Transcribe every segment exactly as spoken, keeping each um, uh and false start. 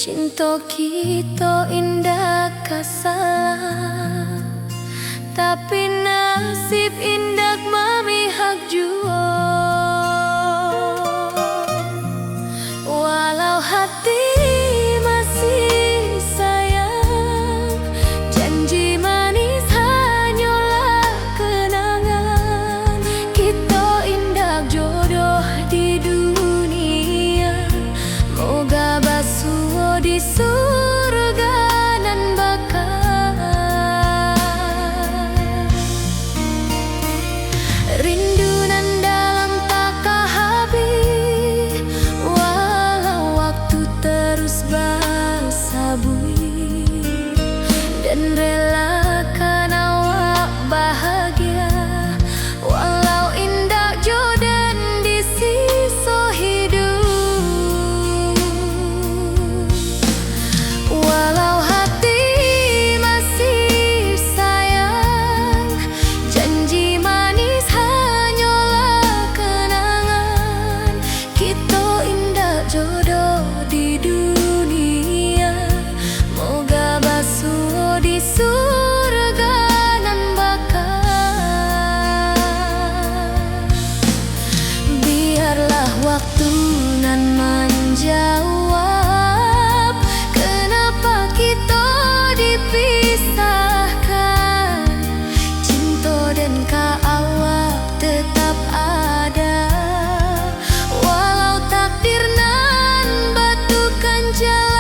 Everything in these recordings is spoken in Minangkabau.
Cinto kito indak ka salah, tapi nasib indak mamihak juo. Walau hati masih sayang, janji manis hanyolah kenangan. Kito indak jodoh di dunia, moga basuo di surga nan baka. Rindu nan dalam tak ka habih, walau waktu terus basabuik, dan relakan awak bahagia, walau indak jo den di siso hiduik. Walau hati masih sayang, janji manis hanyolah kenangan. Kito indak jodoh di dunia, moga basuo di surga nan baka. Biarlah waktu nan manjawab, kenapa kito dipisahkan. Cinto den ka awak tetap ada, walau takdir nan batukan jalan.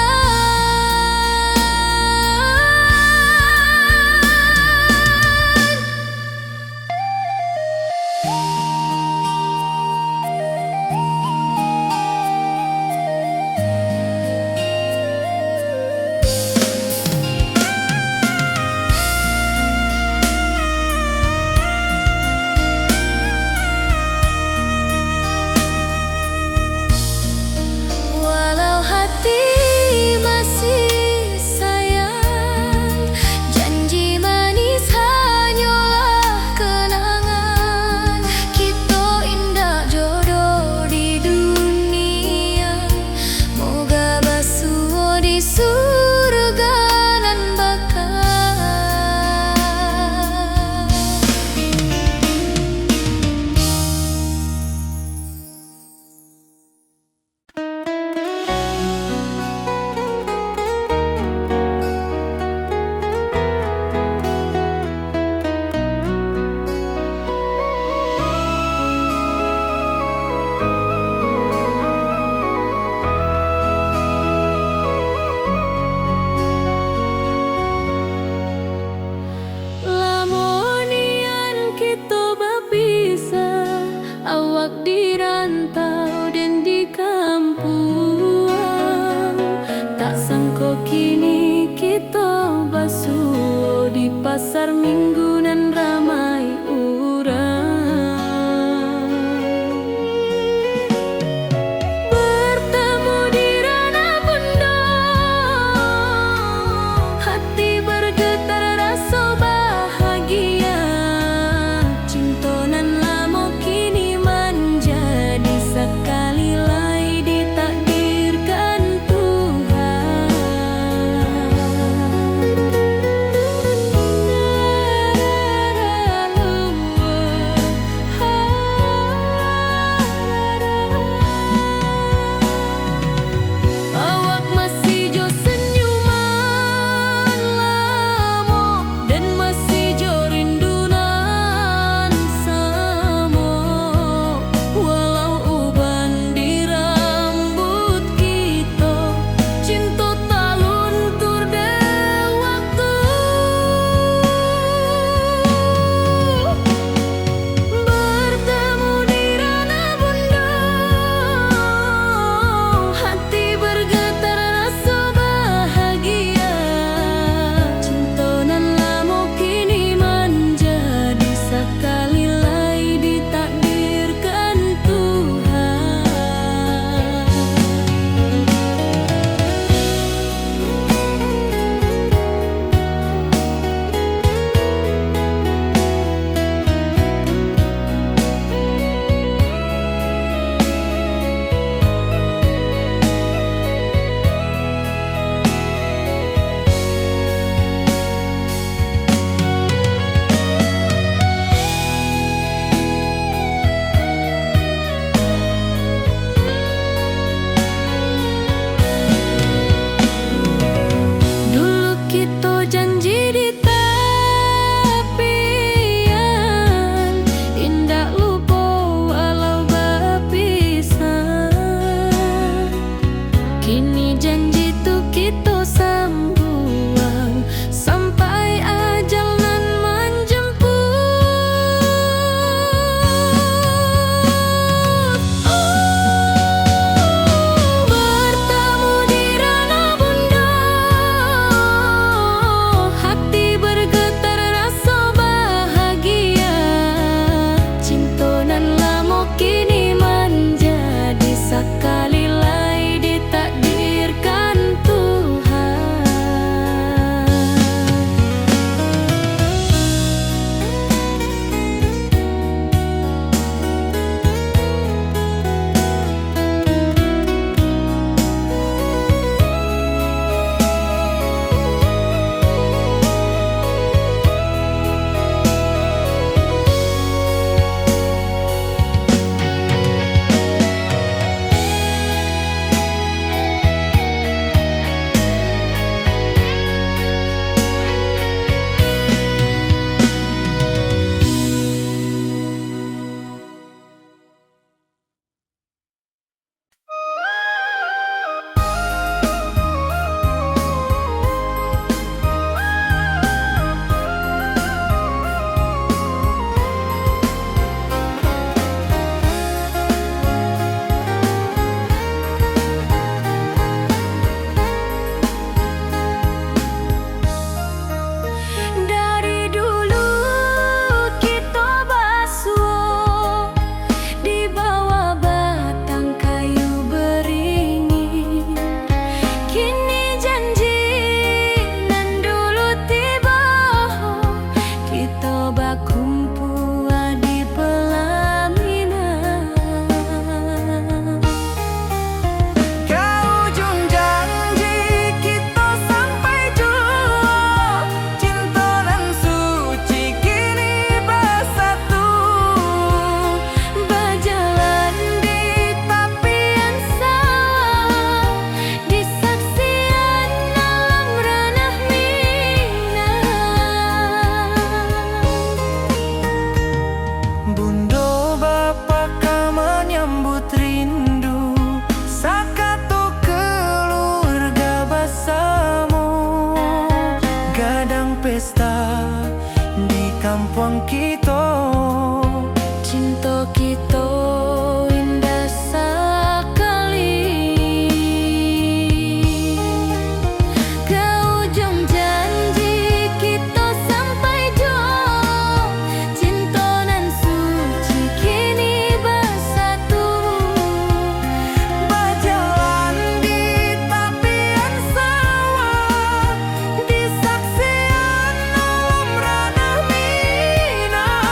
Walau hati masih sayang, janji manis hanyolah kenangan. Kito indak jodoh di dunia, moga basuo di surga nan baka. Lamo nian kito bapisah, awak di rantau den di kampuang. Tak sangko kini kito basuo di pasar Minggu nan ramai urang. Bertemu di ranah bunda, hati bergetar raso bahagia. Cinto nan lamo kini manjadi sakali lai ditakdirkan Tuhan. Kini janji tu kito sambuang, sampai ajal nan manjemput. Oh, bertemu di ranah bundo, hati bergetar raso bahagia. Cinto nan lamo kini manjadi, sakali lai ditakdirkan Tuhan. Dari dulu kito basuo di bawah batang kayu beringin. Kini janji nan dulu tibo, kito bakumpua di pelaminan. Ka ujung janji kito sampai juo, cinto nan suci kini basatu. Bajalan di tapian sawah, di saksian alam ranah Minang. Bundo bapa ka manyambut rindu, sakato keluarga basamo. Gadang pesta di kampuang kito, cinto kito indah sakali. Ka ujung janji kito sampai juo, cinto nan suci kini basatu. Bajalan di tapian sawah, di saksian alam ranah Minang.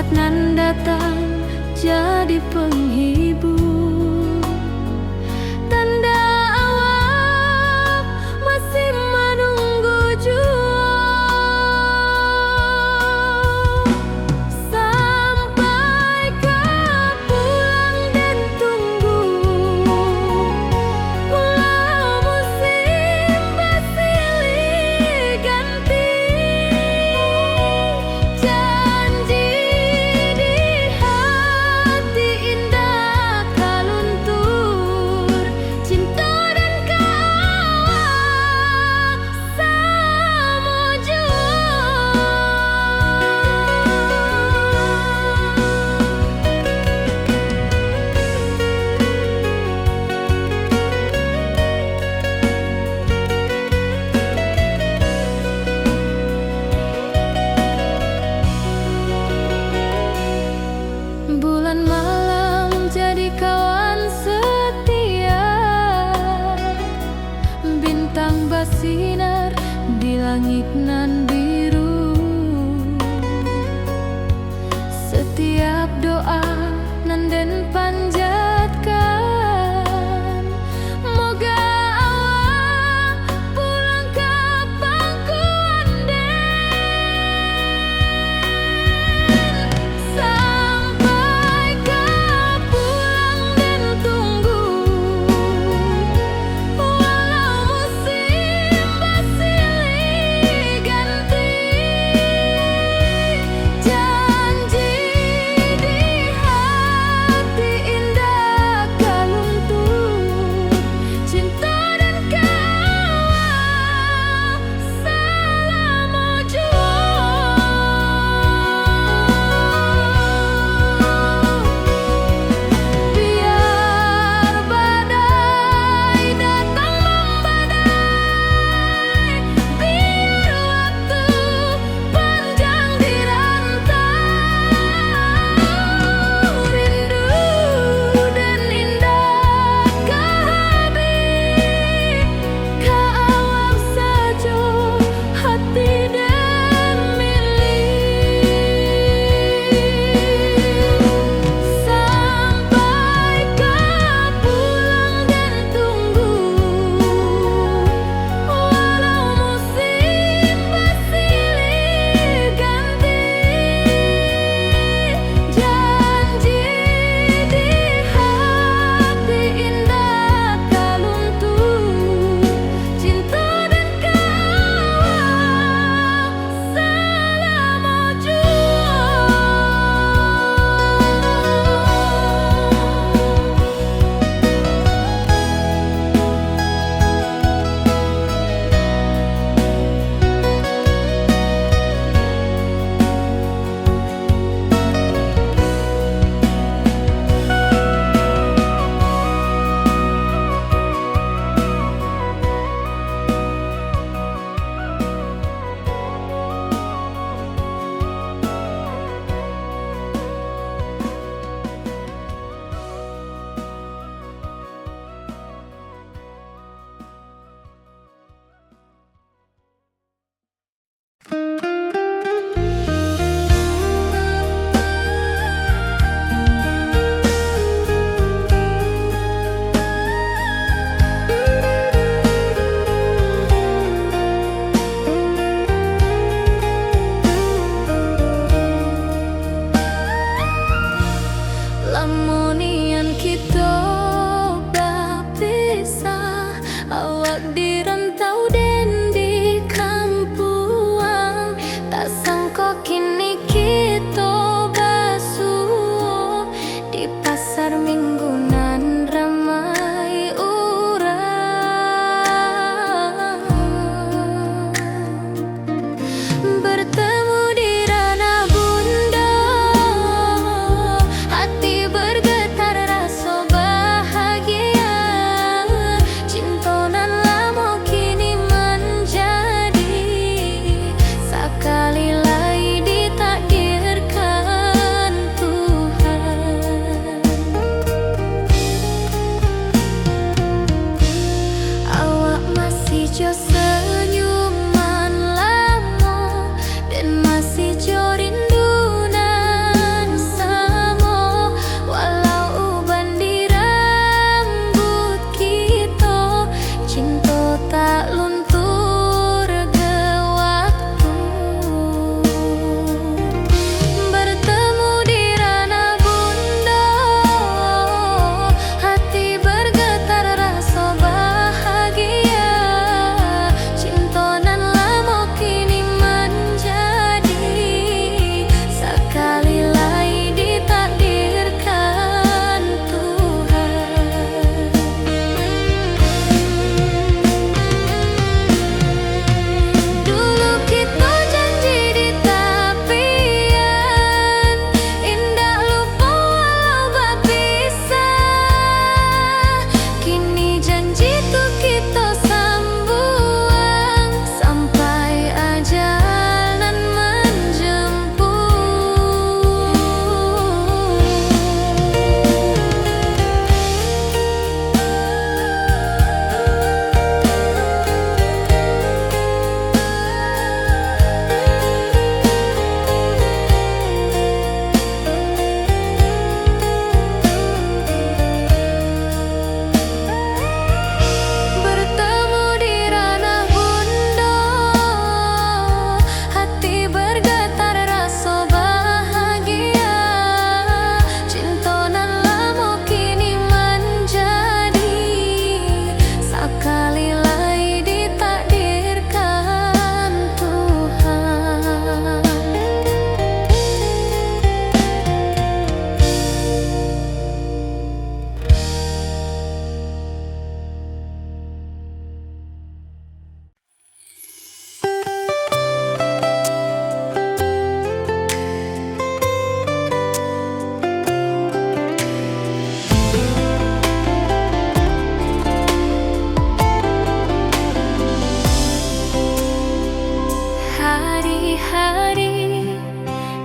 nan datang jadi penghibur. Tanda awak masih manunggu juo. Sampai ka pulang den tunggu, walau musim basilih ganti. Janji di hati indak ka luntur, cinto den ka awak samo juo. Bulan malam jadi kawan setia, bintang basinar di langik nan biru. Setiap doa nan den panjatkan, moga awak pulang ka pangkuan den. Sampai ka pulang den tunggu, walau musim basilih ganti. Janji di hati indak ka luntur, cinto den ka awak salamo juo. Biar badai datang mambadai, biar waktu panjang di rantau, rindu den indak ka habih, ka awak sajo hati den milih. Sampai ka pulang den tunggu, walau musim basilih ganti. Janji di hati indak ka luntur, cinto den ka awak salamo juo. Lamo nian kito bapisah, awak di rantau den di kampuang. Tak sangko kini kito basuo di pasar Minggu nan ramai urang. Bertemu di ranah bundo, hati bergetar raso bahagia. Cinto nan lamo kini manjadi, sakali lai ditakdirkan Tuhan. Awak masih jo senyuman lamo, den masih jo rindu nan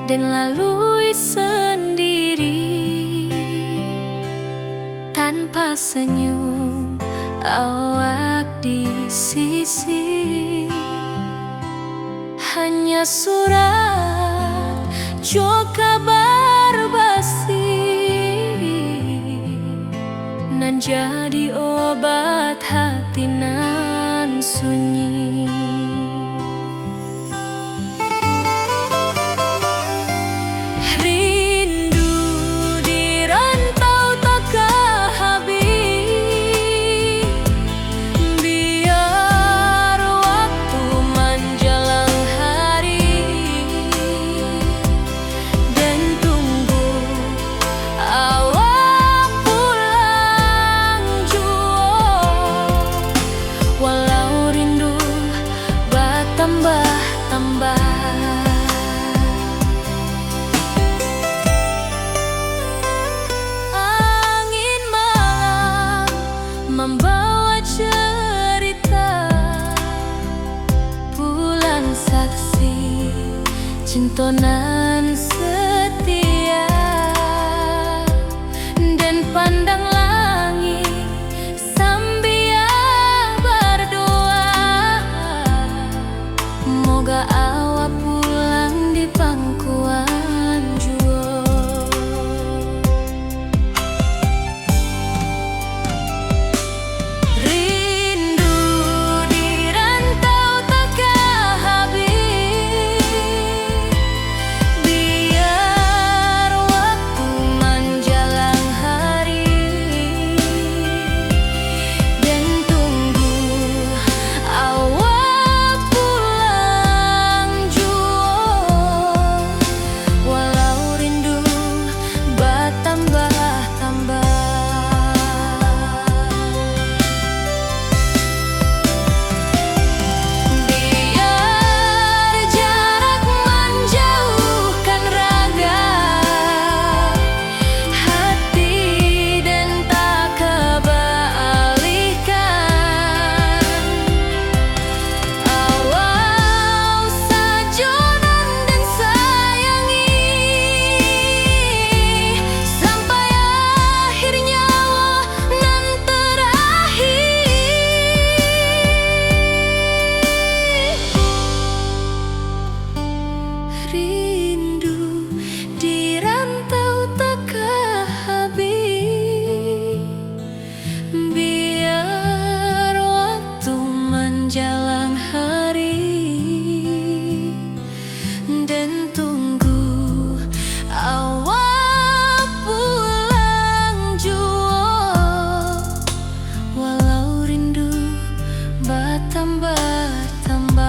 Den lalui sandiri, tanpa senyum awak di sisi. Hanya surat jo kabar basi, nan jadi obat hati nan sunyi. Rindu di rantau takah habih, biar waktu manjalang hari, den tunggu awak pulang juo, walau rindu batambah-tambah. Angin malam mambawa cerita, pulang saksi cinto nan setia. Den pandang langik sambia bardoa, moga awak pulang di pangkuan juo. Rindu di rantau takah habih, biar waktu manjalang hari, den tunggu awak pulang juo, walau rindu batambah-tambah. Biar jarak manjauhkan raga, hati den takabaalihkan. Awak sajo nan den sayangi, sampai akhir nyawo nan terakhir. Rindu di rantau takah habih, biar waktu manjalang hari, den tunggu awak pulang juo, walau rindu batambah-tambah.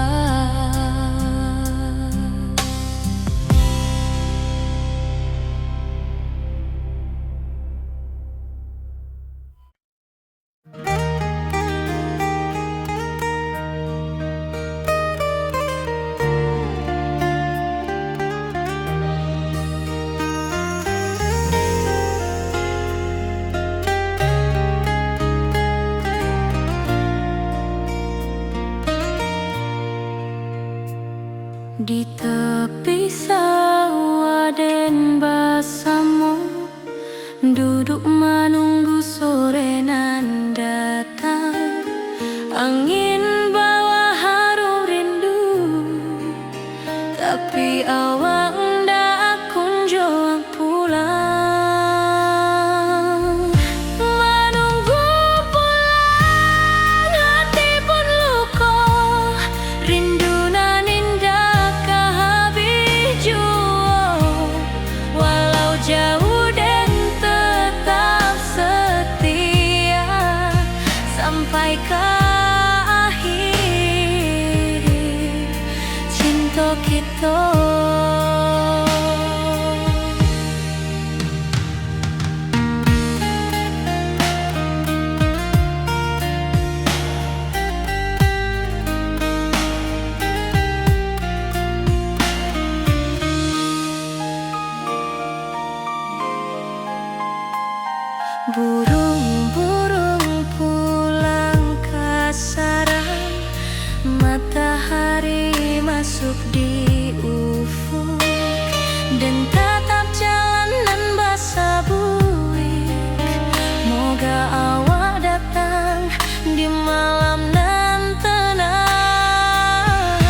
Den tatap jalan nan basabuik. Moga awak datang di malam nan tenang.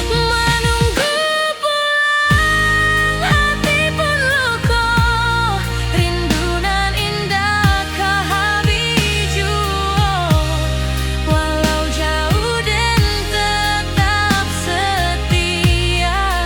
Manunggu pulang hati pun luko, rindu nan indah ka habih juo. Walau jauh den tetap setia.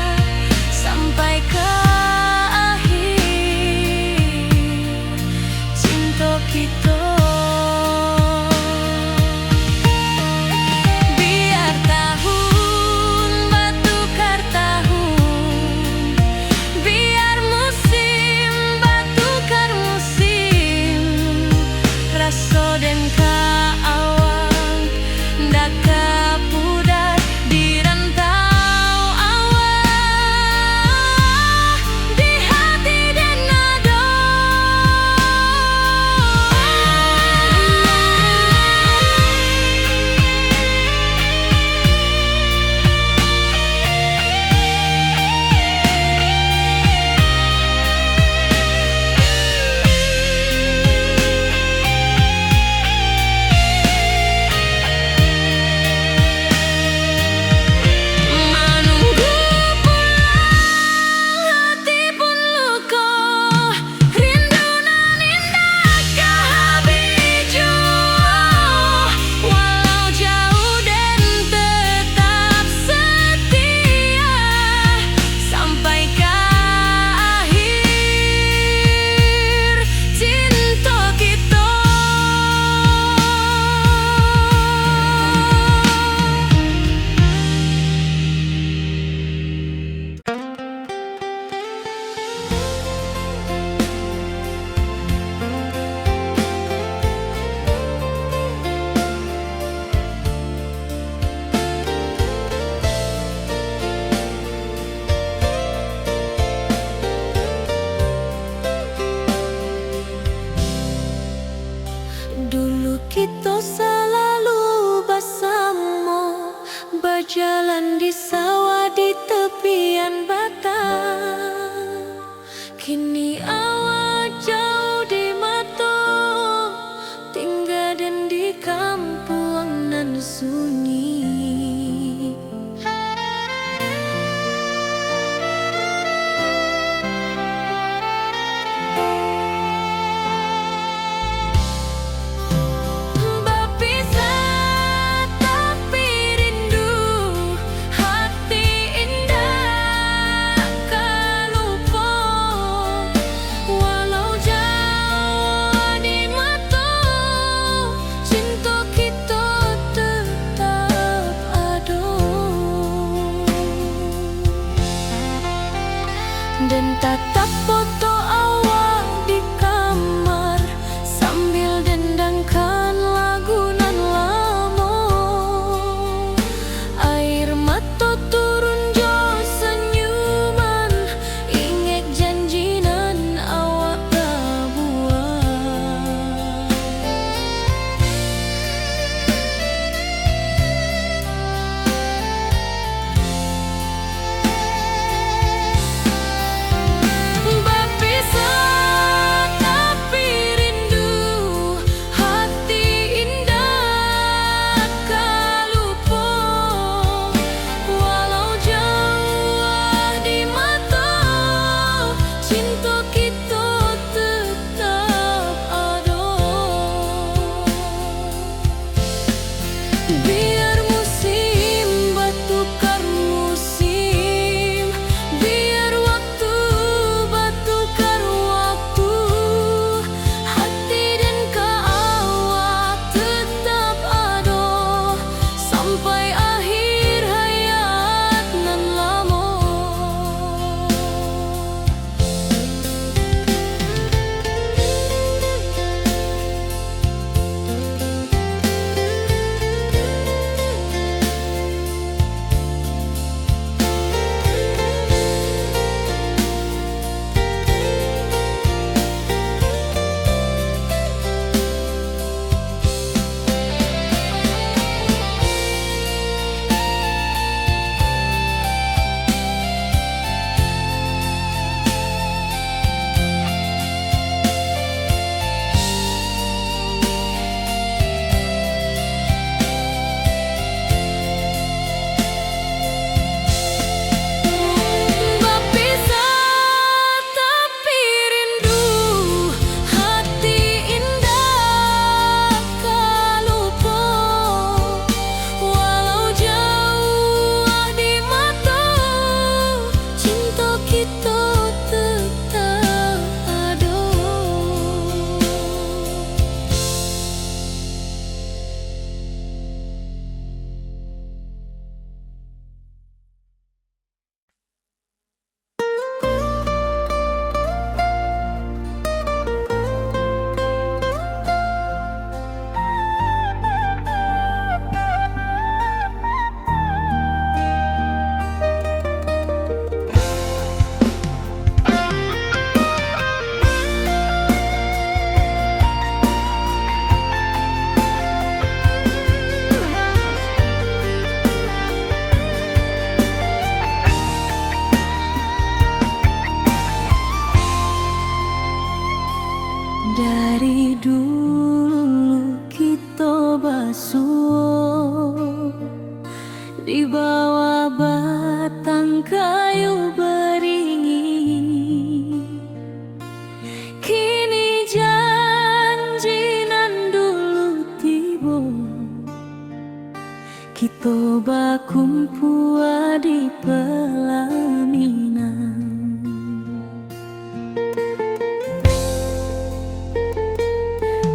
pelaminan.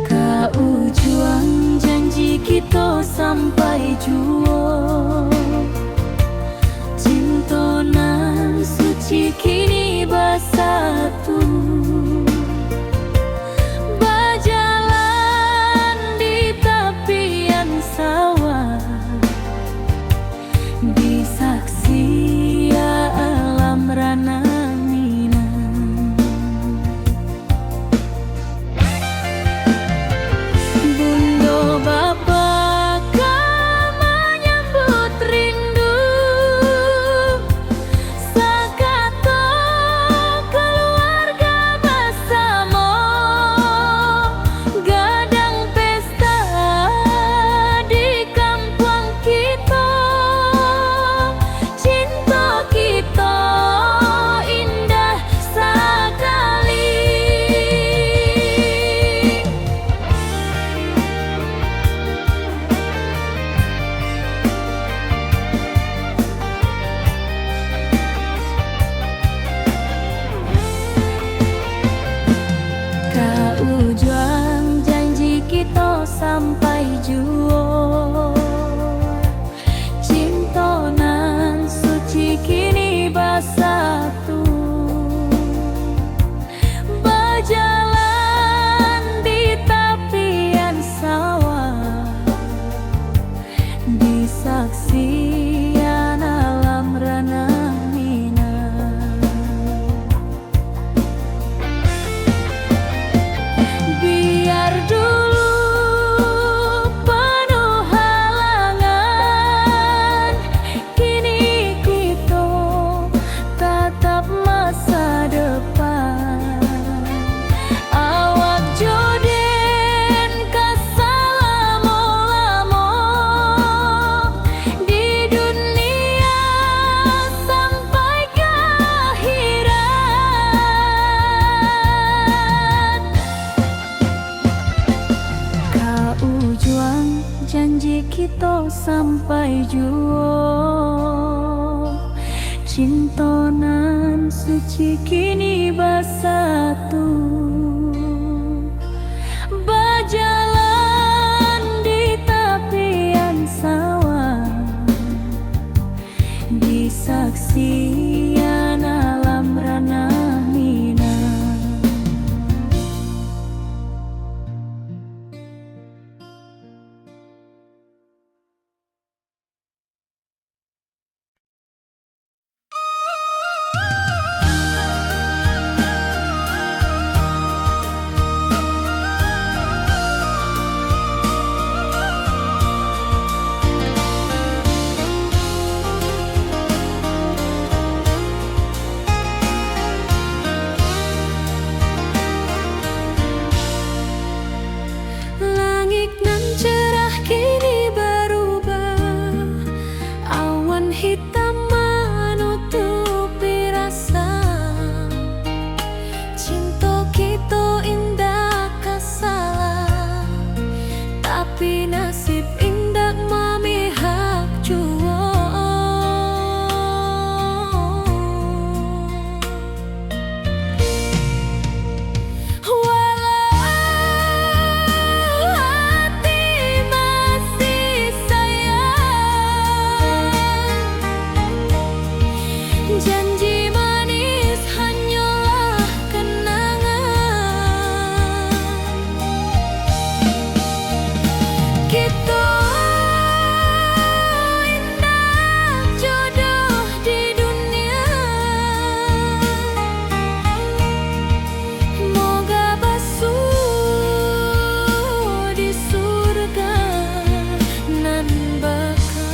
Ka ujuang janji kito sampai juo, cinto nan suci kini basatu, bajalan di tapian sawah. Disaksi alam ranah Minang. Bundo bapa ka manyambut rindu, sakato kaluarga basamo, gadang pesta di kampuang kito, cinto kito indah sakali. Ka ujuang janji kito sampai juo, cinto nan suci kini basatu, bajalan di tapian sawah, disaksian alam ranah Minang. Biar dulu panuh halangan, kini kito tatap masa depan. Awak jo den ka salamo-lamo di dunia sampai ka akhirat. Ka ujuang janji kito sampai juo, cinto nan suci kini basatu, bajalan di tapian sawah, disaksian alam ranah Minang. Langik nan cerah kini barubah, awan hitam manutupi rasa. Cinto kito indak ka salah, tapi nasib indak mamihak juo. Walau hati masih sayang, janji manis hanyolah kenangan. Kito indak jodoh di dunia, moga basu di surga nan baka.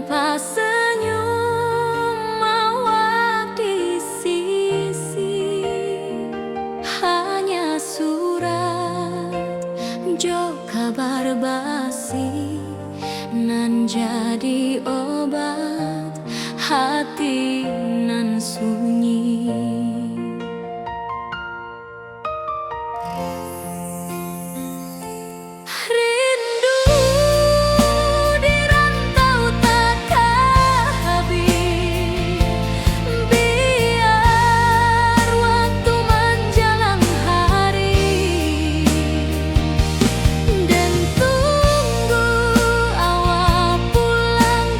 Basenyum awak di sisi, hanya surat jo kabar basi, nan jadi obat hati nan sunyi. Rindu di rantau takah habih, biar waktu manjalang hari, den tunggu awak pulang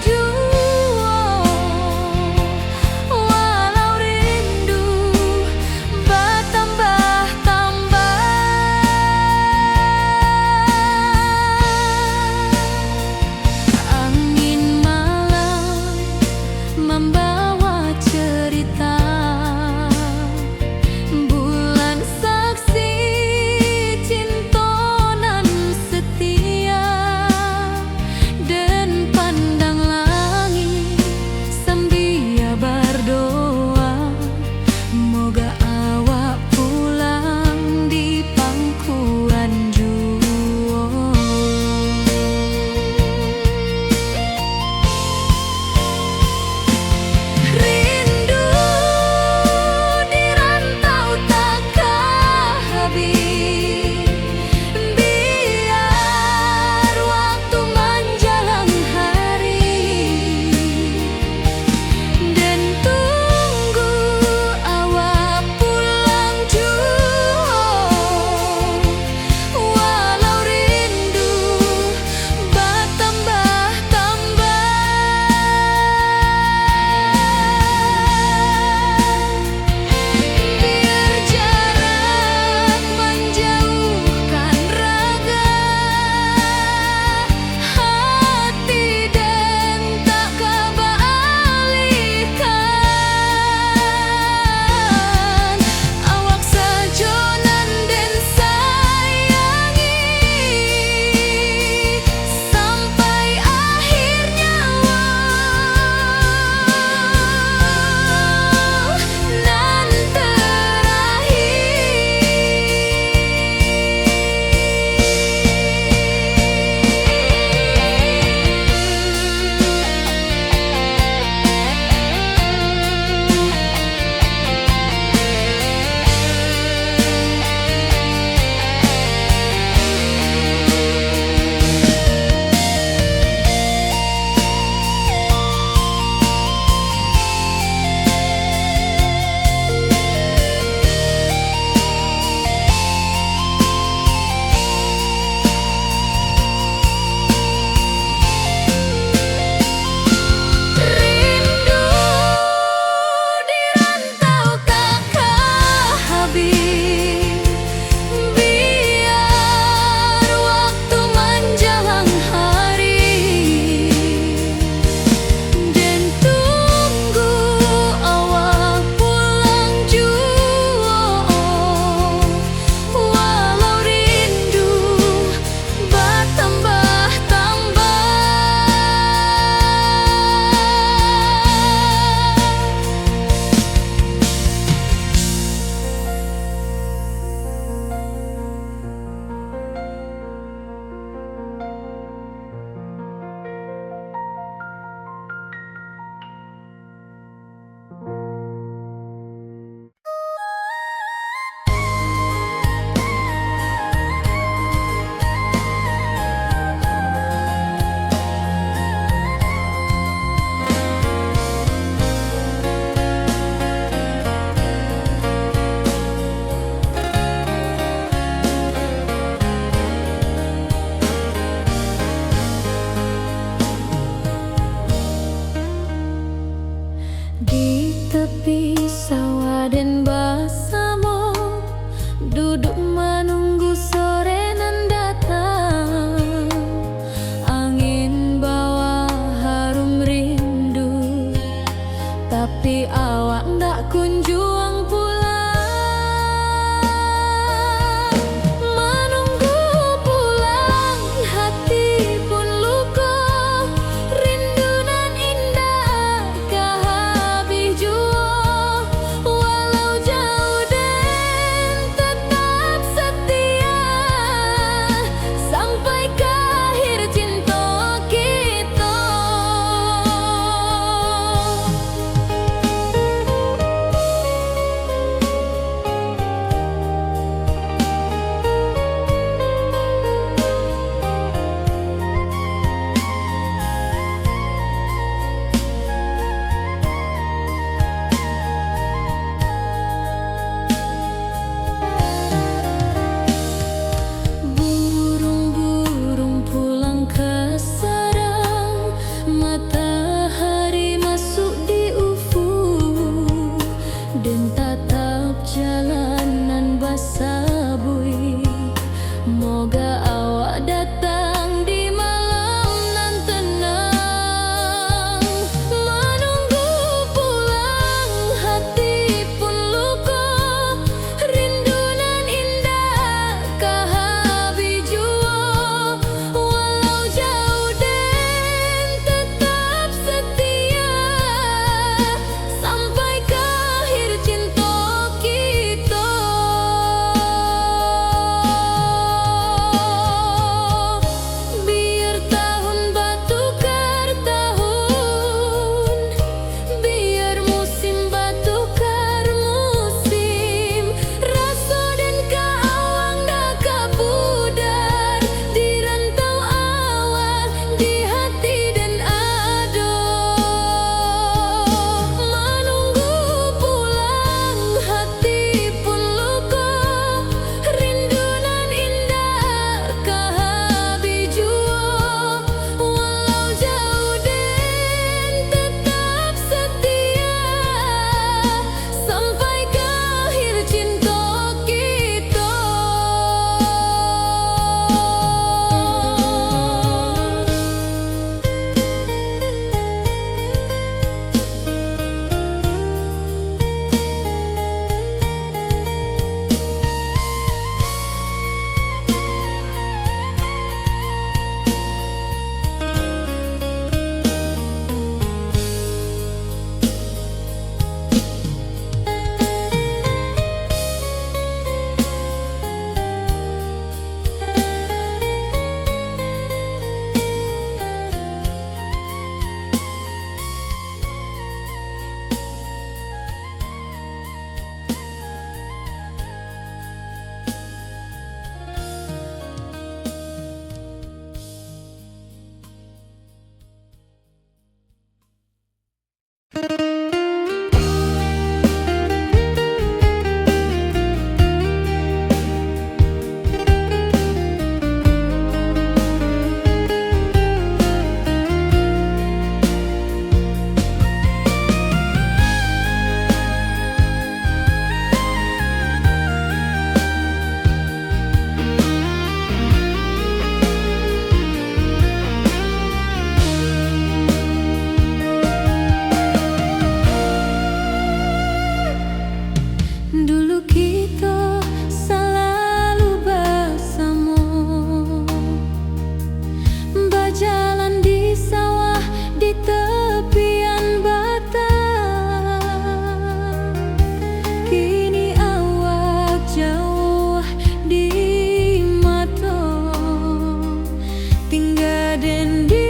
Den di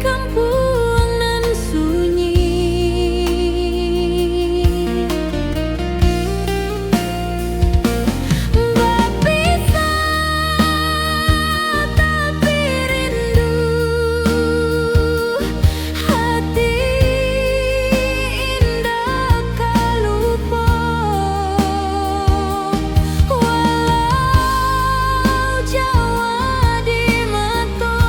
kampuang nan sunyi, bapisah tapi rindu, hati indak ka lupo. Walau jauah di mato,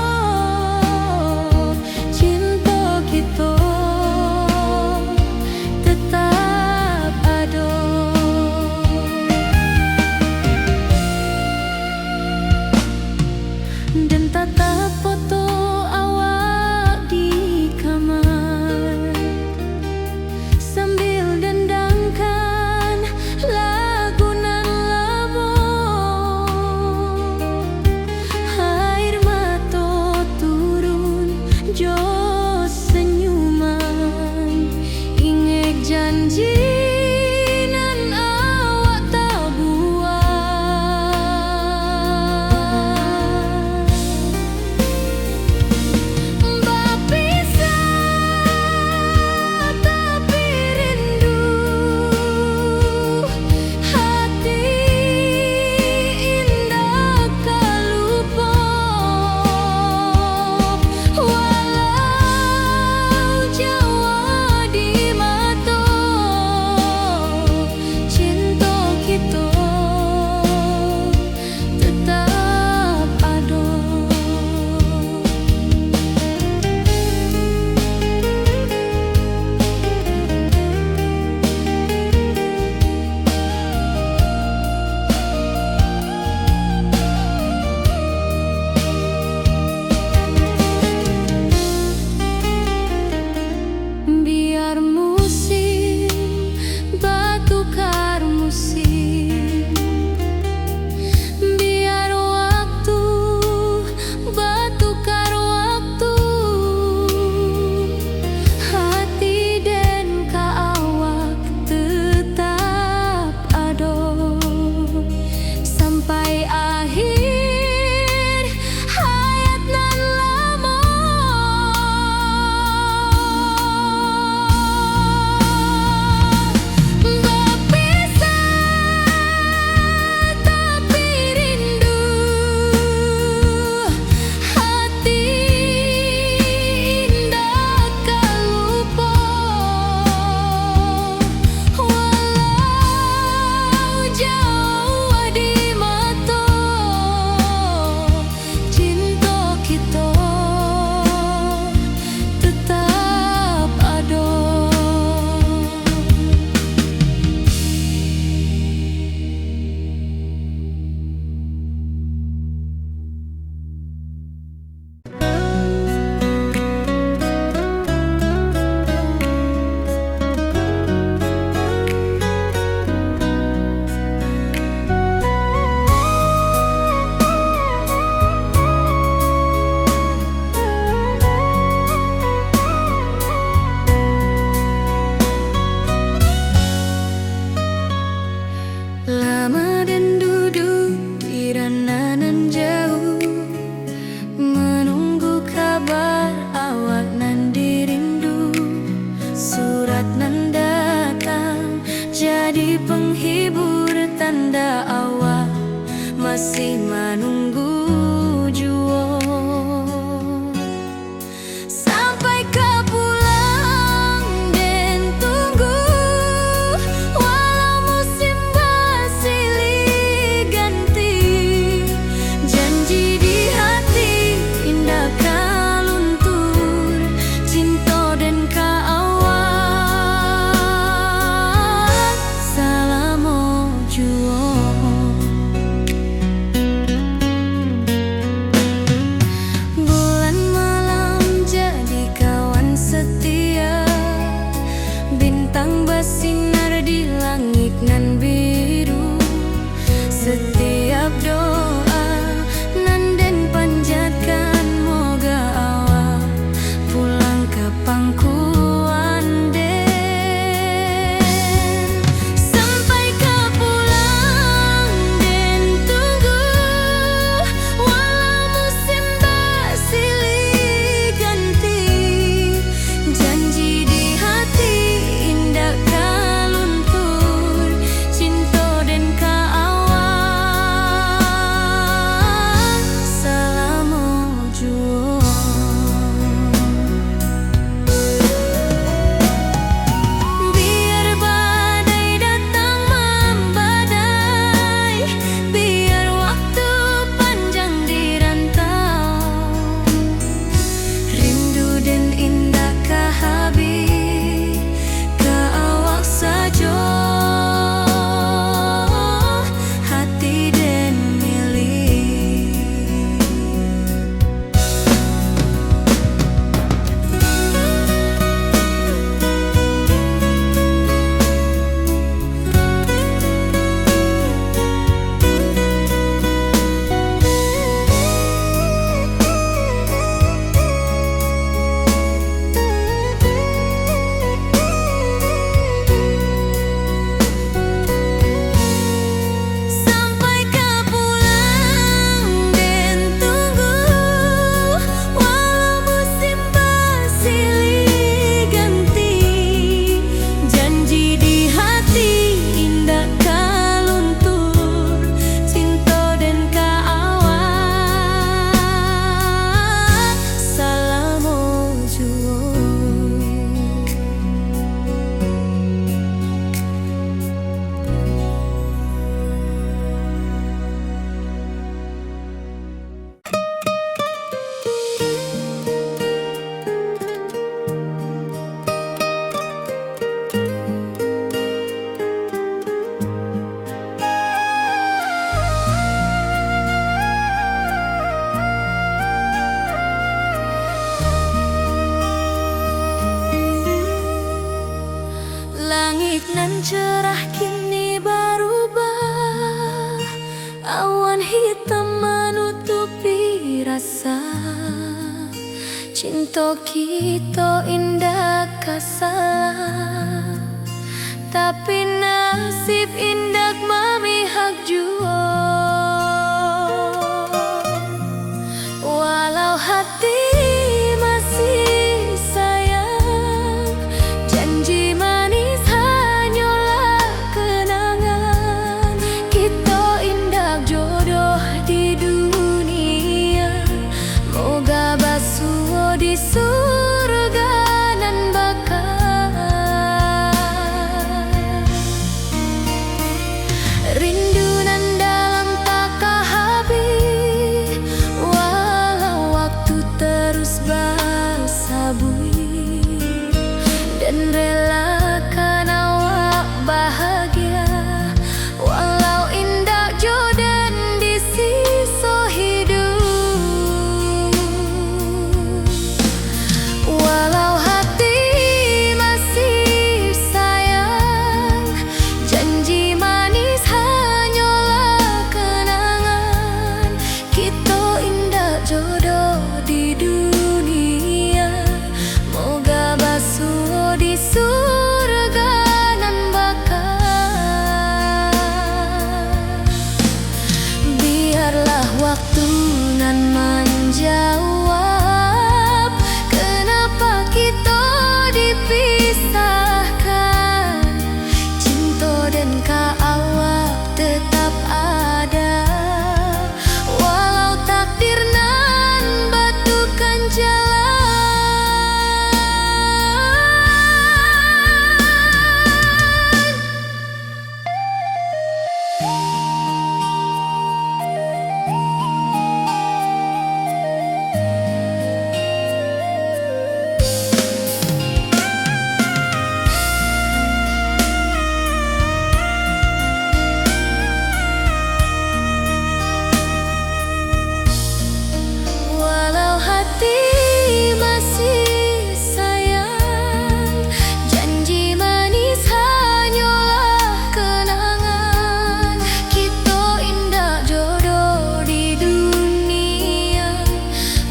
Nan cerah kini barubah, awan hitam manutupi rasa. Cinto kito indak ka salah, tapi nasib indak mamihak juo. Walau hati masih sayang, janji manis hanyolah kenangan. Kito indak jodoh di dunia, moga basuo di surga nan baka. Rindu nan dalam taka habih, walau waktu terus basabuik, den relakan awak bahagia, walau indak jo den di siso hiduik. Walau hati masih sayang, janji manis hanyolah kenangan. Kito indak jodoh di dunia, moga basuo di surga nan baka. Biarlah waktu nan manjawab, kenapa kito dipisahkan. Cinto den ka awak tetap ada, walau takdir nan batukan jalan. Walau hati masih sayang, janji manis hanyolah kenangan. Kito indak jodoh di dunia,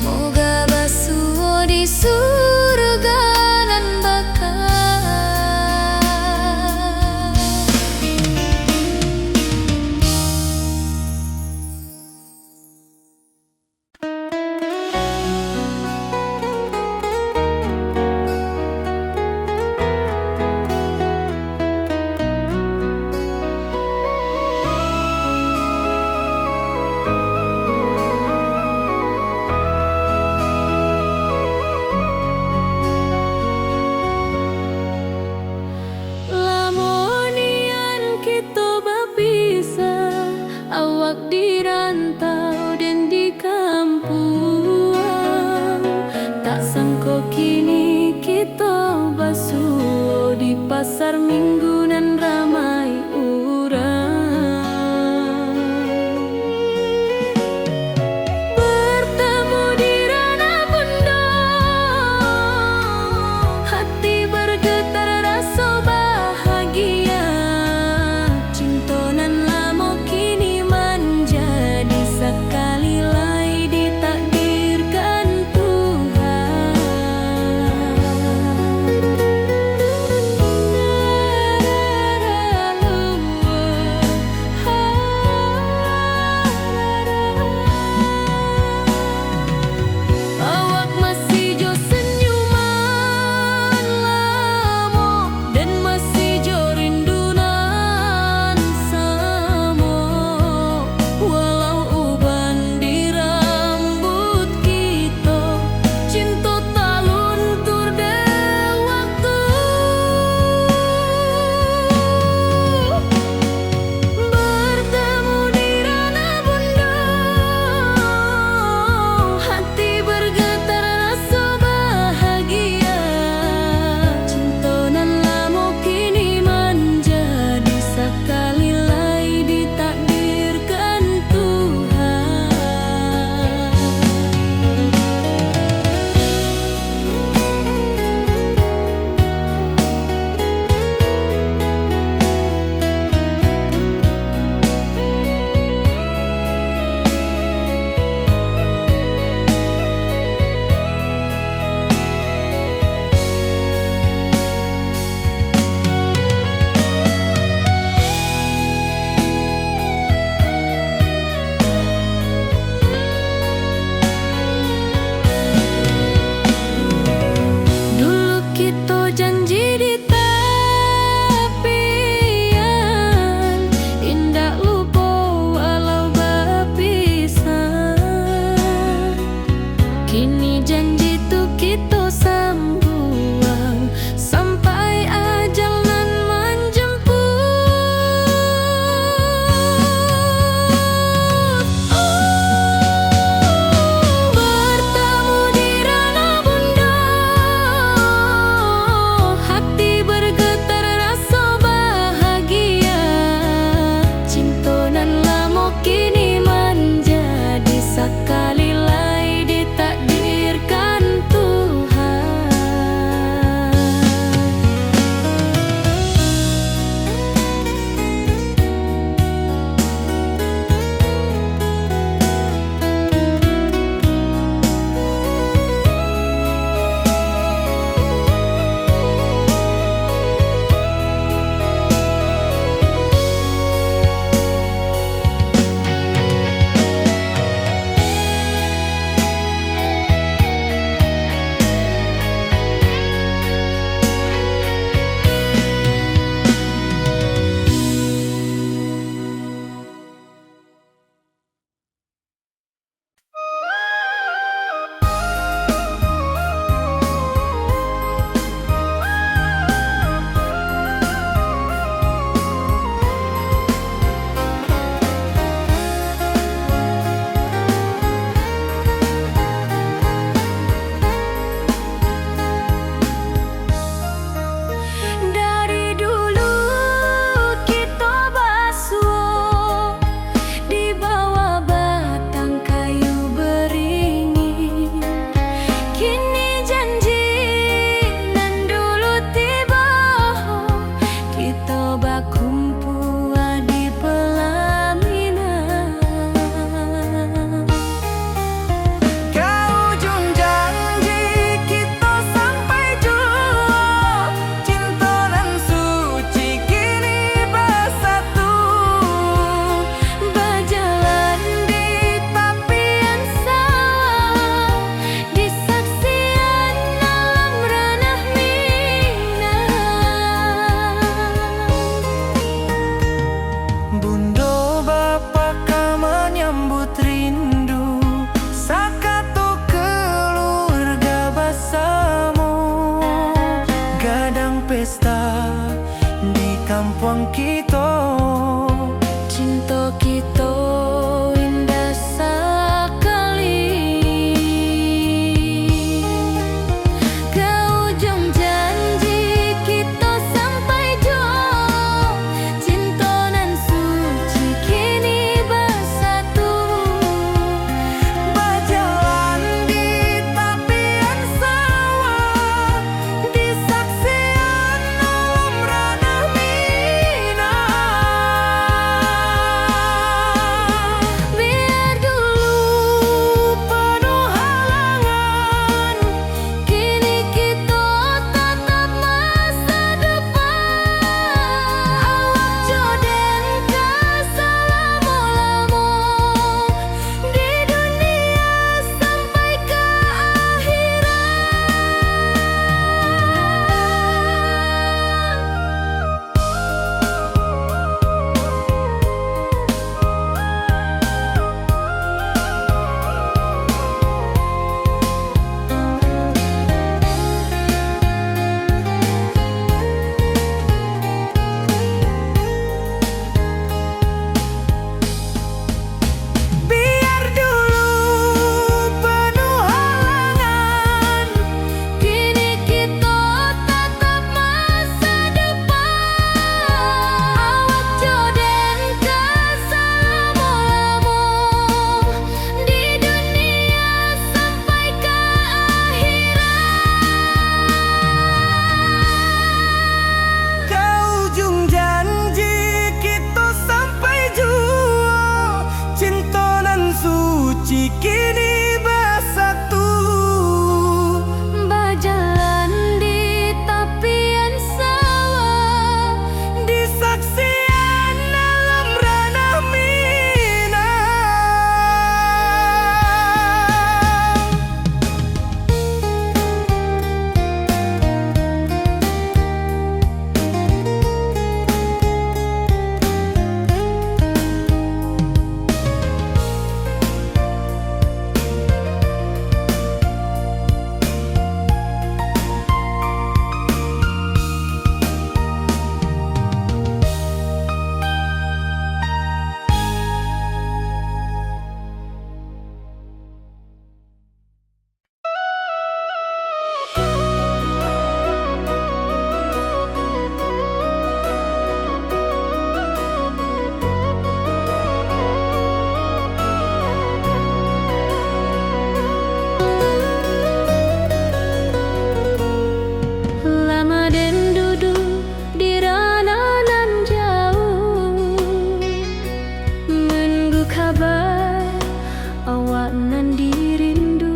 moga basuo di surga nan baka. Lamo nian kito bapisah, awak di rantau den di kampuang. Tak sangko kini kito basuo di pasar Minggu nan ramai urang. Bertemu di ranah bundo, hati bergetar raso bahagia. Cinto nan lamo kini manjadi sakali lai ditakdirkan Tuhan. Ampuang kito, cinto kito indah sakali. Ka ujuang janji kito sampai juo, cinto nan suci kini basatu. Bajalan di tapian sawah, di saksian alam ranah Minang. Biar dulu panuh halangan, kini kito tatap masa depan. Awak jo den ka salamo-lamo di dunia sampai ka akhirat. Biar dulu panuh halangan, kini kito tatap masa depan. Awak jo den ka salamo-lamo di dunia sampai ka akhirat. Ka ujuang janji kito sampai juo, cinto nan suci kini basatu. Bajalan di tapian sawah, di saksian alam ranah Minang. Lama den duduak di ranah nan jauah, manunggu kaba awak nan dirindu.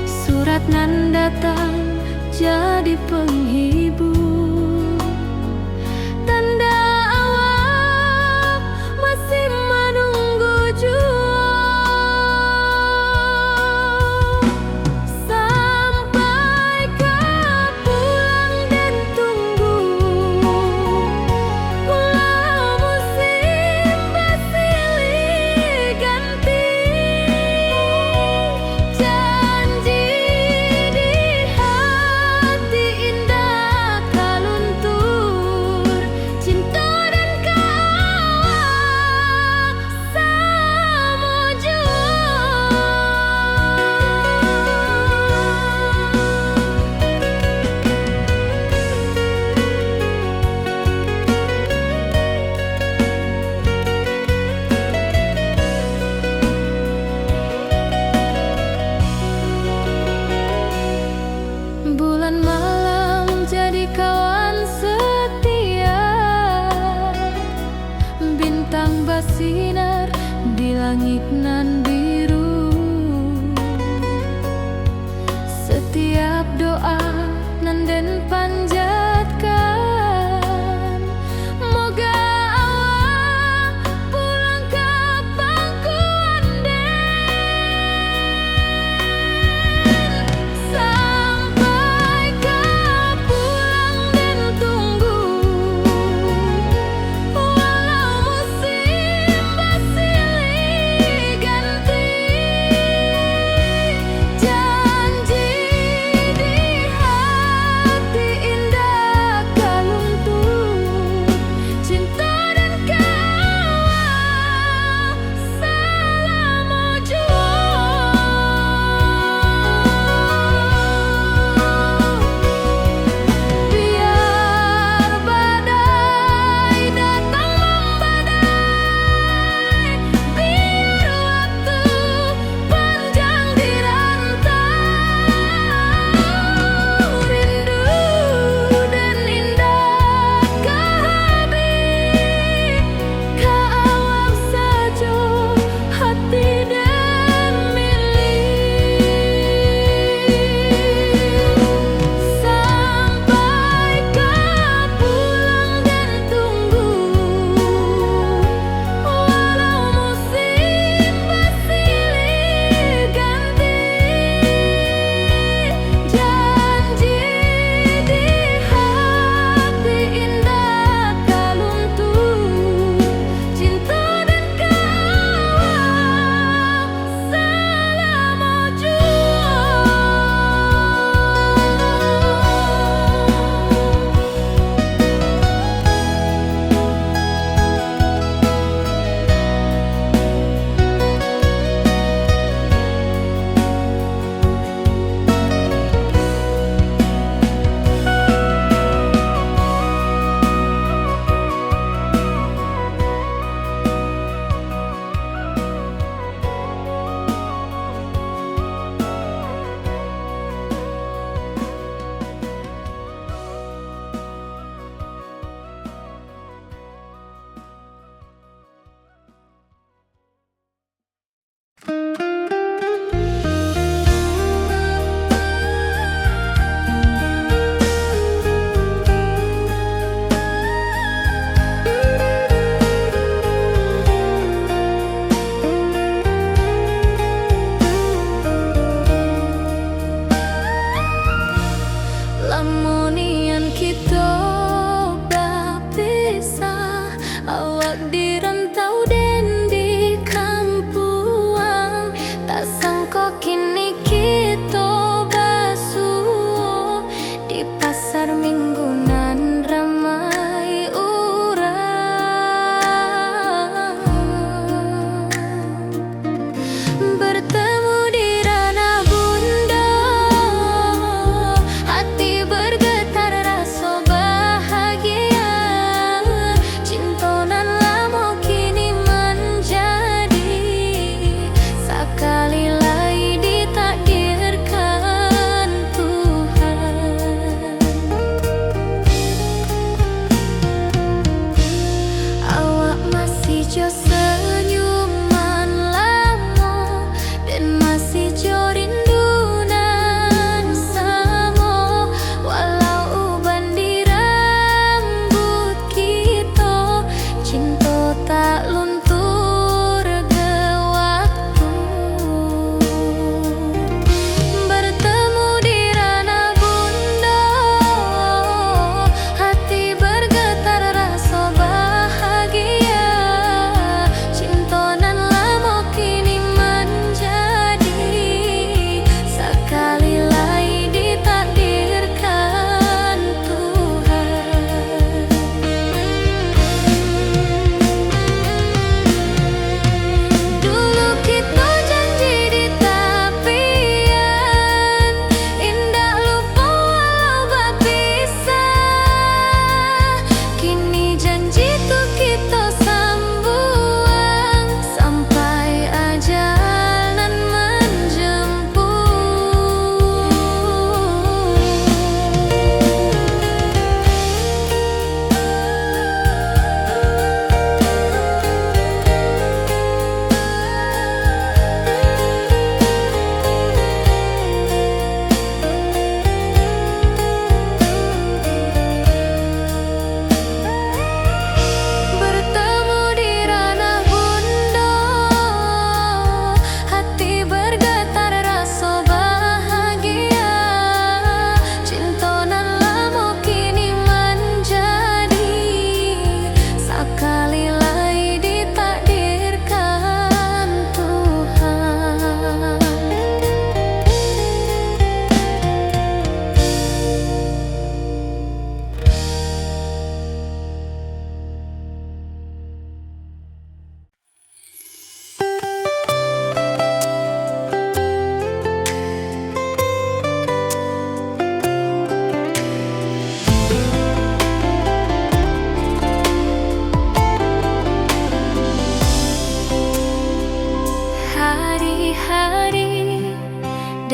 Surat nan datang jadi panghibur, tanda awak masih manunggu juo. Sampai ka pulang den tunggu, walau musim basilih ganti, janji di hati indak ka luntur. Cinto den ka awak samo juo. Bulan malam jadi kawan setia, bintang basinar di langik nan biru. Satiap doa nan den panjatkan, moga awak pulang ka pangkuan den. Sampai ka pulang den tunggu, walau musim basilih ganti, janji di hati indah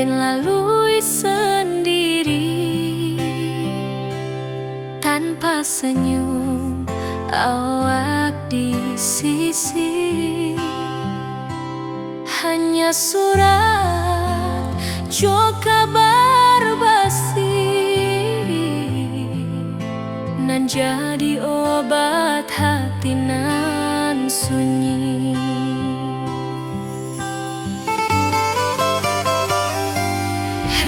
lalui sandiri, tanpa senyum awak di sisi. Hanya surat jo kabar basi nan jadi obat hati nan sunyi.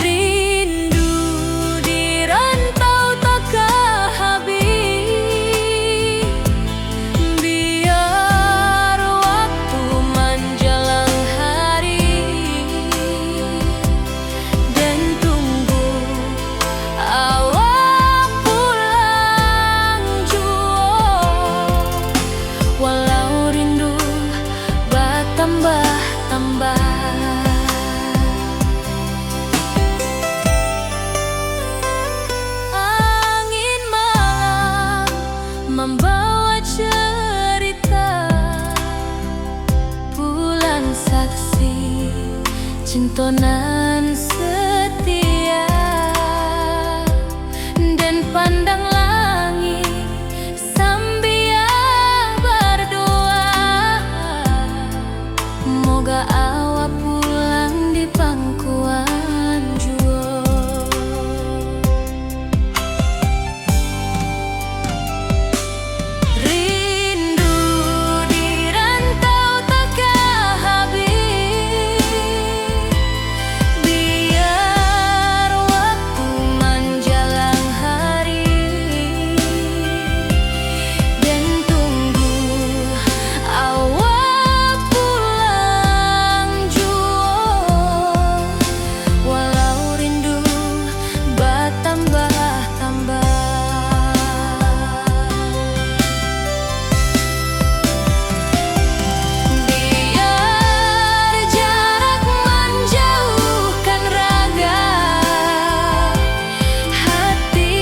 Rindu di rantau takah habih, biar waktu manjalang hari, den tunggu awak pulang juo, walau rindu batambah-tambah. Angin malam mambawa cerita, pulang saksi cinto nan setia, den pandang langik sambia bardoa, moga awak pulang di pangkuan juo. Rindu di rantau takah habih, biar waktu manjalang hari, den tunggu awak pulang juo, walau rindu batambah-tambah. Biar jarak manjauhkan raga, hati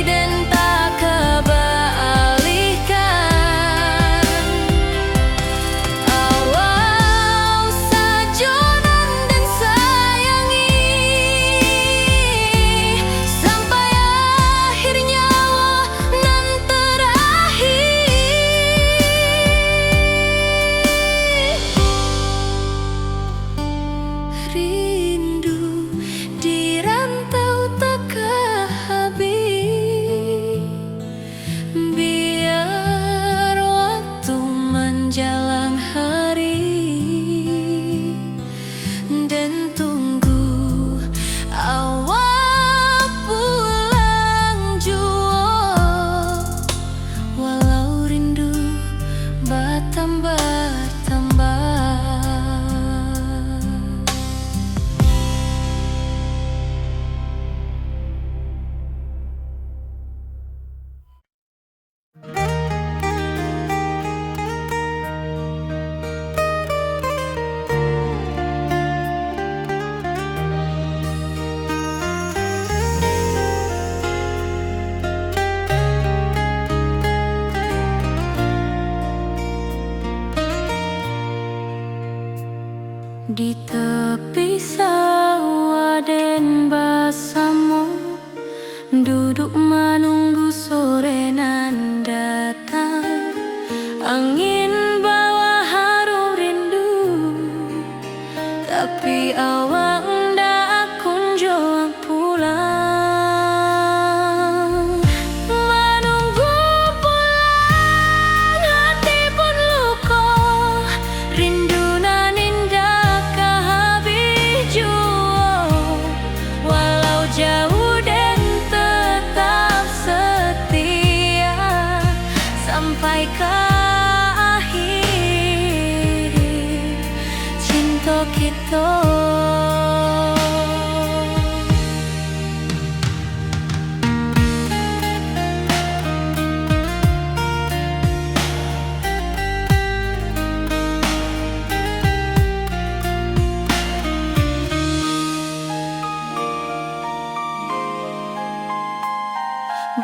den tak baalihkan. Awak sajo nan den sayangi, sampai akhir nyawa nan terakhir. Rindu di rantau takah habih, biar waktu manjalang hari, den tunggu awak pulang juo, walau rindu batambah-tambah. Di tepi sawah den basamo, duduak manunggu sore nan datang. Angin bawa harum rindu, tapi awak ndak kunjuang pulang. Manunggu pulang hati pun luko, rindu nan indak ka habih juo. Walau jauah den tetap setia, sampai ka akhir cinto kito.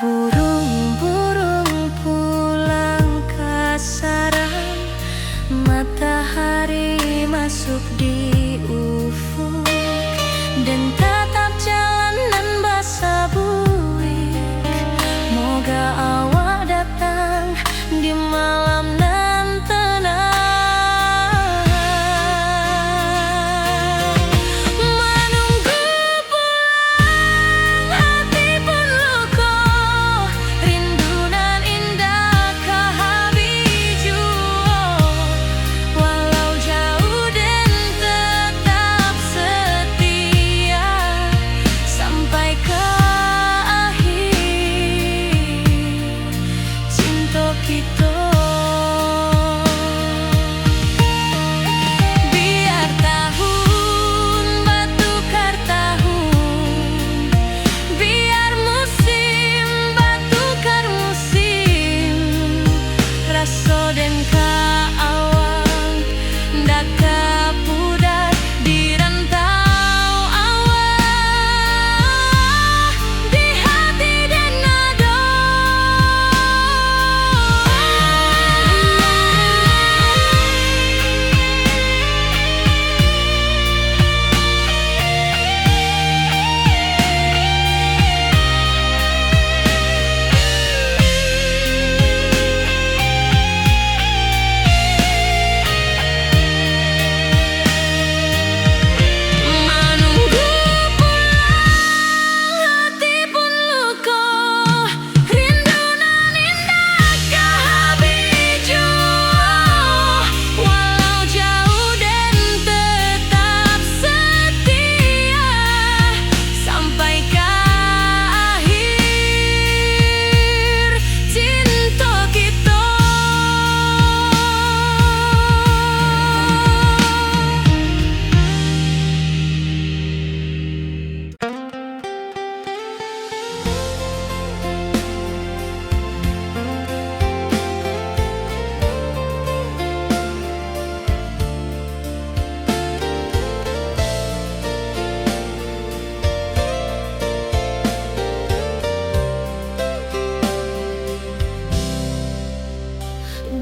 Burung-burung pulang ka sarang, matahari masuk di ufuk. Tatap jalan nan basabuik, moga awak datang di malam nan tenang. Manunggu pulang hati pun luko, rindu nan indak ka habis juo. Walau jauh den tetap setia, sampai ka akhir cinto kito. Biar tahun batukar tahun, biar musim batukar musim, raso den ka awak ndak ka pudar di rantau awak, di hati den ado. Manunggu pulang hati pun luko, rindu nan indak ka habis juo. Walau jauh den tetap setia, sampai ka akhir cinto kito.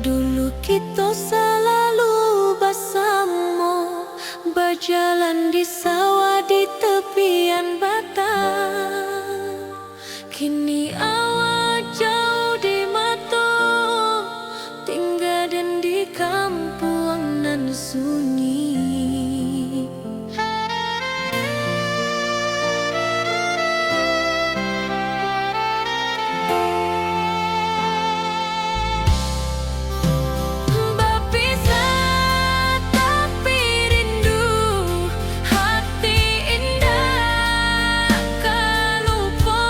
Dulu kito salalu basamo, bajalan di sawah di tepian batang. Kini awak jauah di mato, tingga den di kampuang nan sunyi. Bapisah tapi rindu, hati indak ka lupo.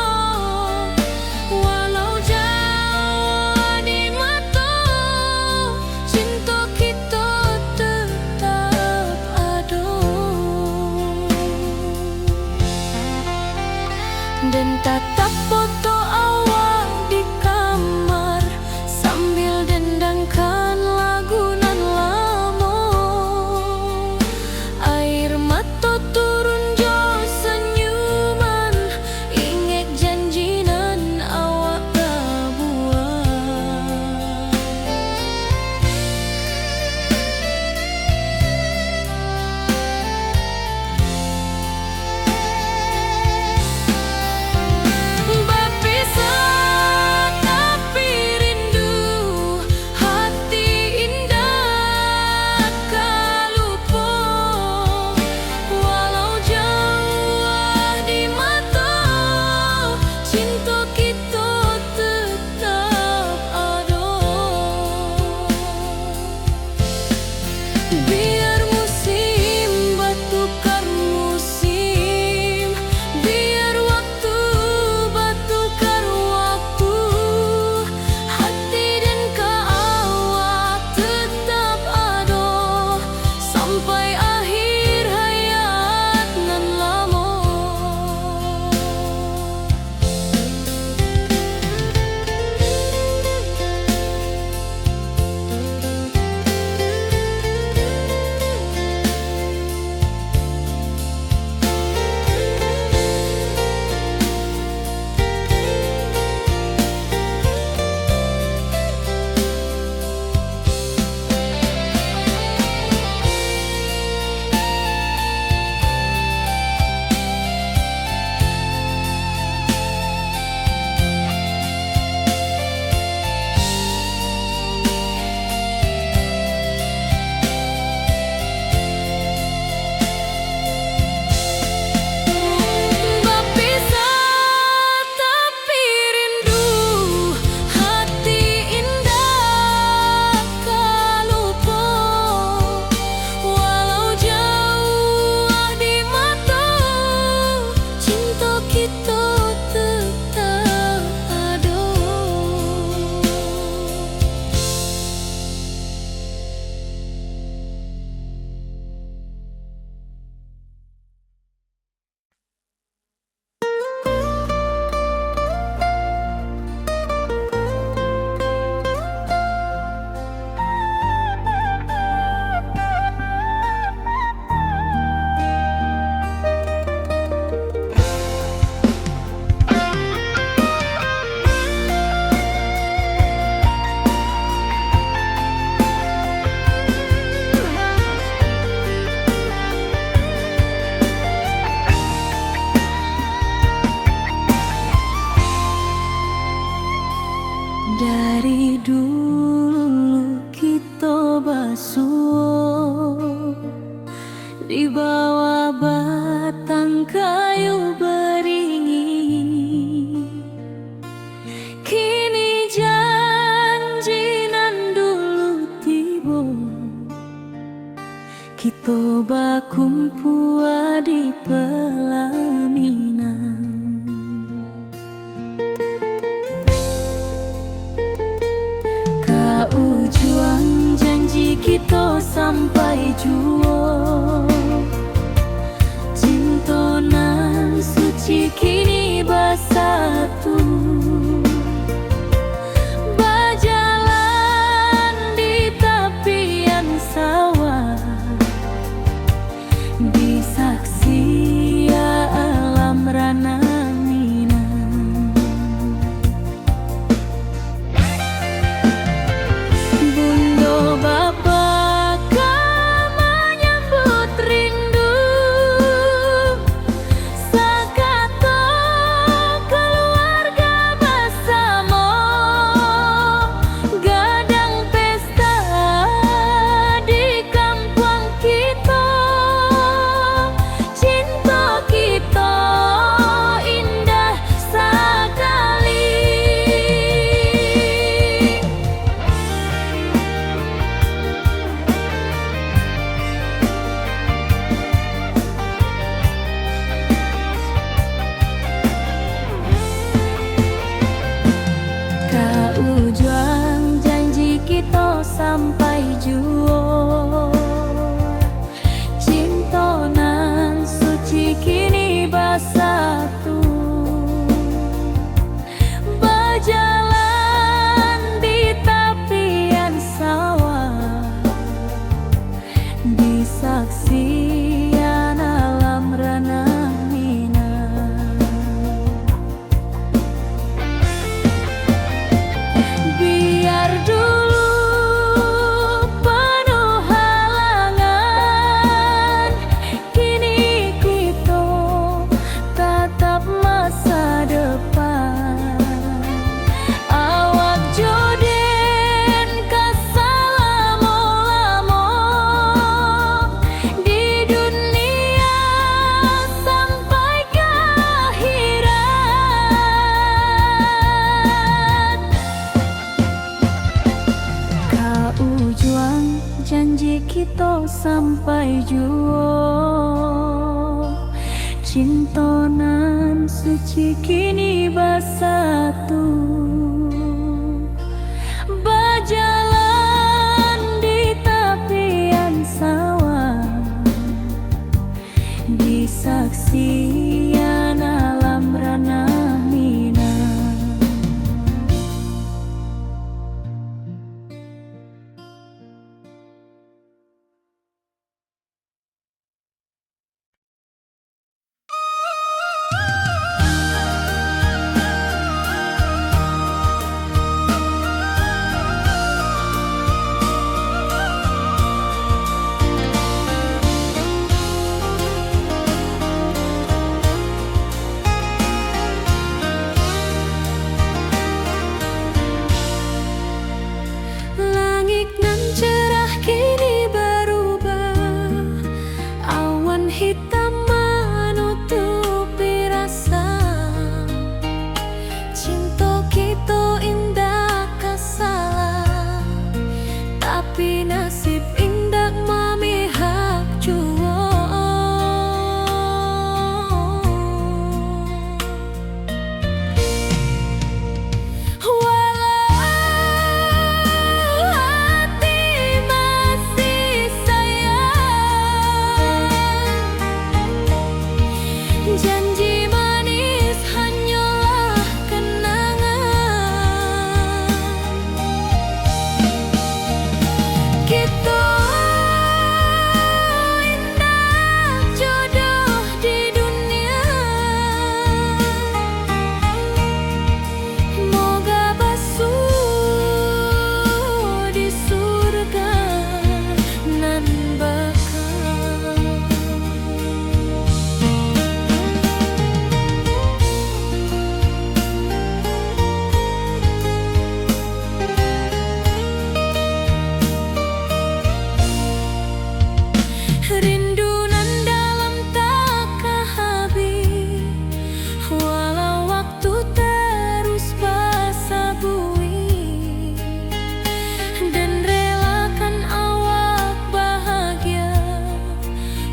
Walau jauah di mato, cinto kito tetap ado. Den tatap foto awak di kamar, sambil dendangkan lagu nan lamo. Air mato turun jo sanyuman, ingek janji nan awak pabuek. Tu tetap ado. Dari dulu kito basuo di bawah batang kayu baringin. Kini janji nan dulu tibo, kito bakumpua di pelaminan. Ka ujuang janji kito sampai juo. Cinto nan suci kini basatu. Bajalan di tapian sawah. Disaksi alam ranah Minang. Bundo bapa ka manyambut rindu. Sakato kaluarga basamo, gadang pesta di kampuang kito. Cinto kito indah sakali. Ka ujuang janji kito sampai juo. Cinto nan suci kini basatu. Bajalan di tapian sawah, disaksian alam ranah Minang. Biar dulu panuh halangan, kini kito tatap masa depan. Awak jo den ka salamo-lamo di dunia sampai ka akhirat. Ka ujuang janji kito sampai juo. Cinto nan suci kini basatu. Bajalan di tapian sawah. Disaksian alam ranah Minang. Janji manis hanyolah kenangan. Kito indak jodoh di dunia. Moga basuo di surga nan baka. Rindu nan dalam tak ka habih, walau waktu terus basabui. Den relakan awak bahagia,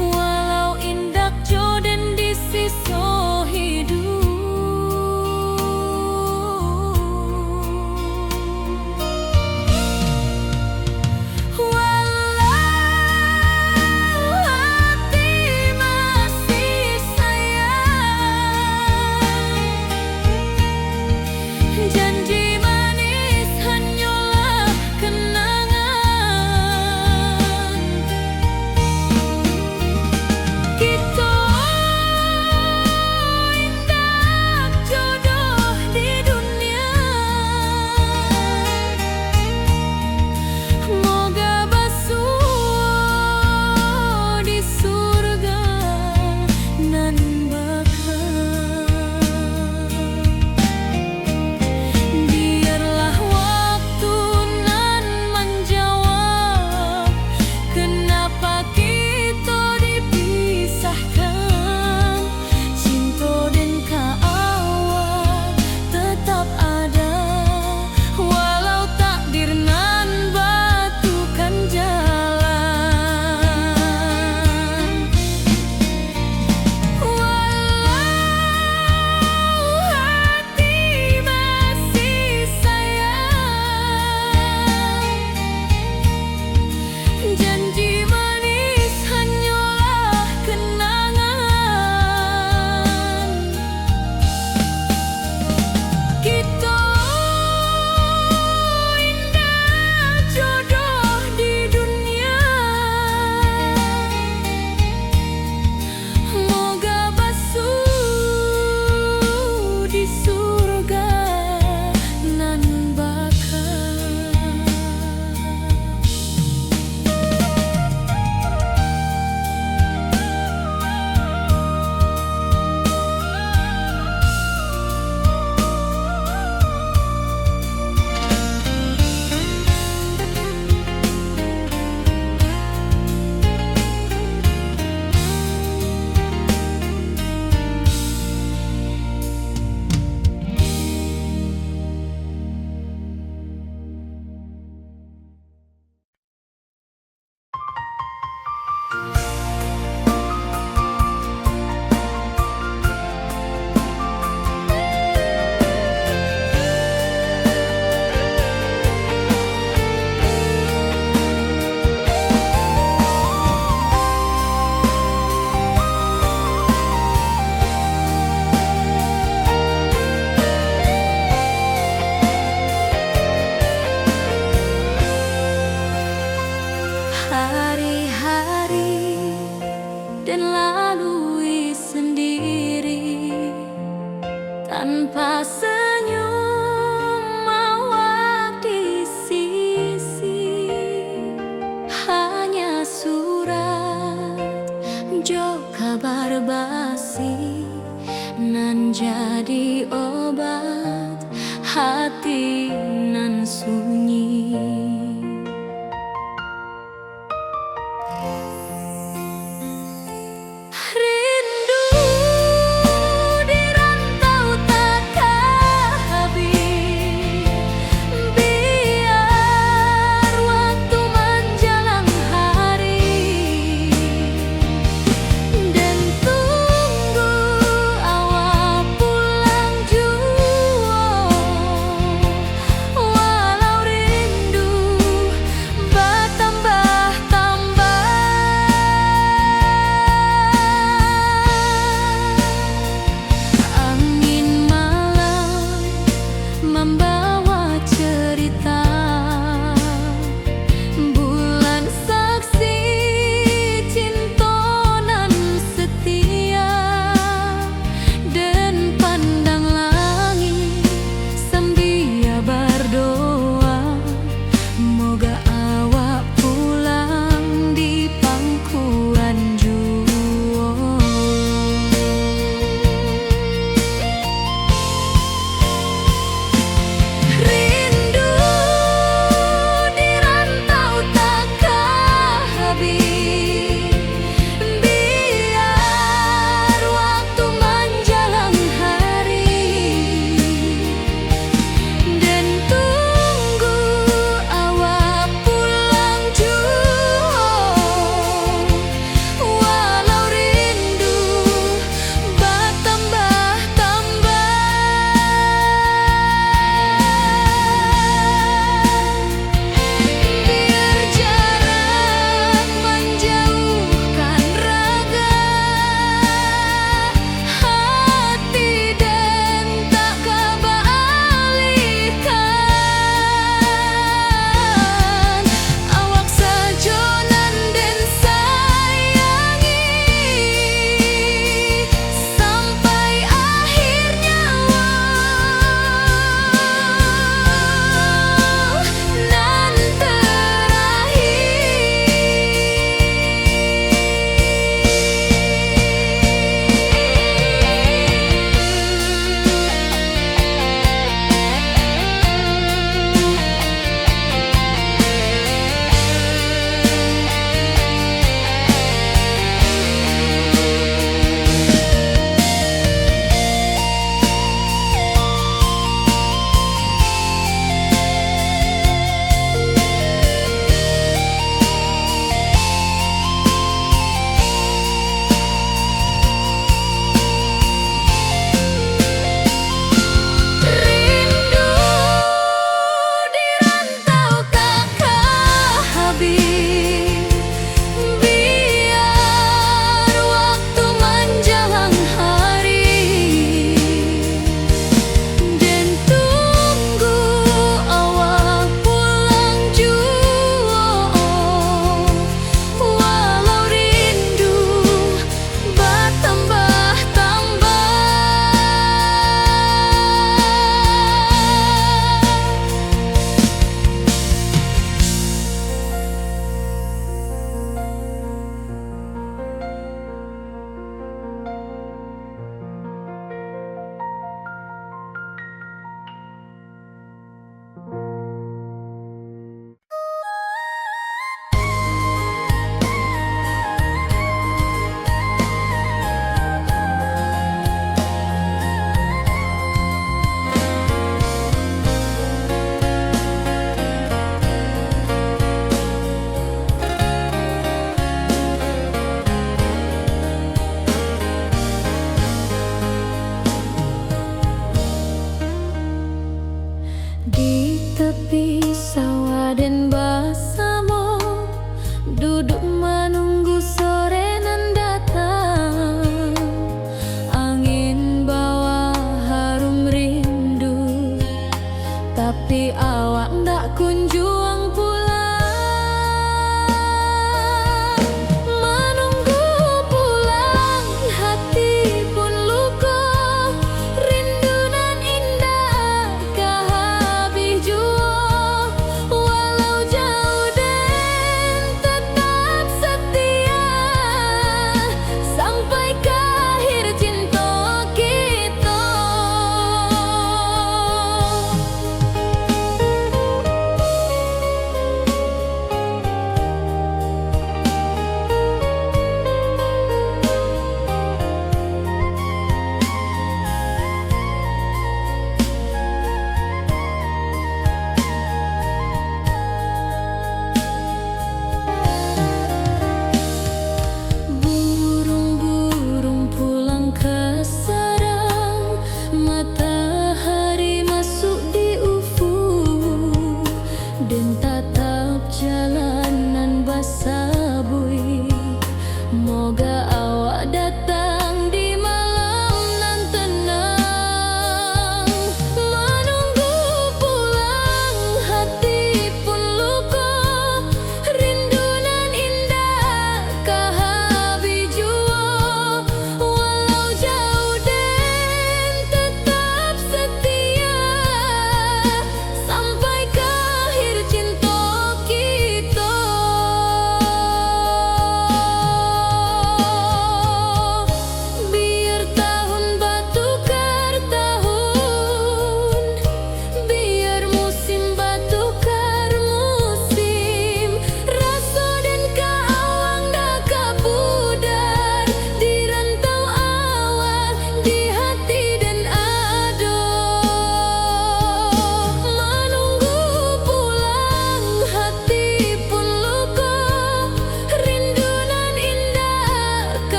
walau indak jo den di siso hiduik. Walau hati masih sayang, janji manis hanyolah kenangan. Kito indak jodoh di dunia. Moga basuo di surga nan baka. Biarlah waktu nan manjawab, kenapa kito dipisahkan. Cinto den ka awak tetap ada, walau takdir nan batukan jalan. Walau hati masih sayang, janji manis hanyolah kenangan. Kito indak jodoh di dunia. Moga basuo di surga nan baka. Hari-hari den lalui sendiri, tanpa senyum awak di sisi. Hanya surat jo kabar basi nan jadi obat hati nan sunyi.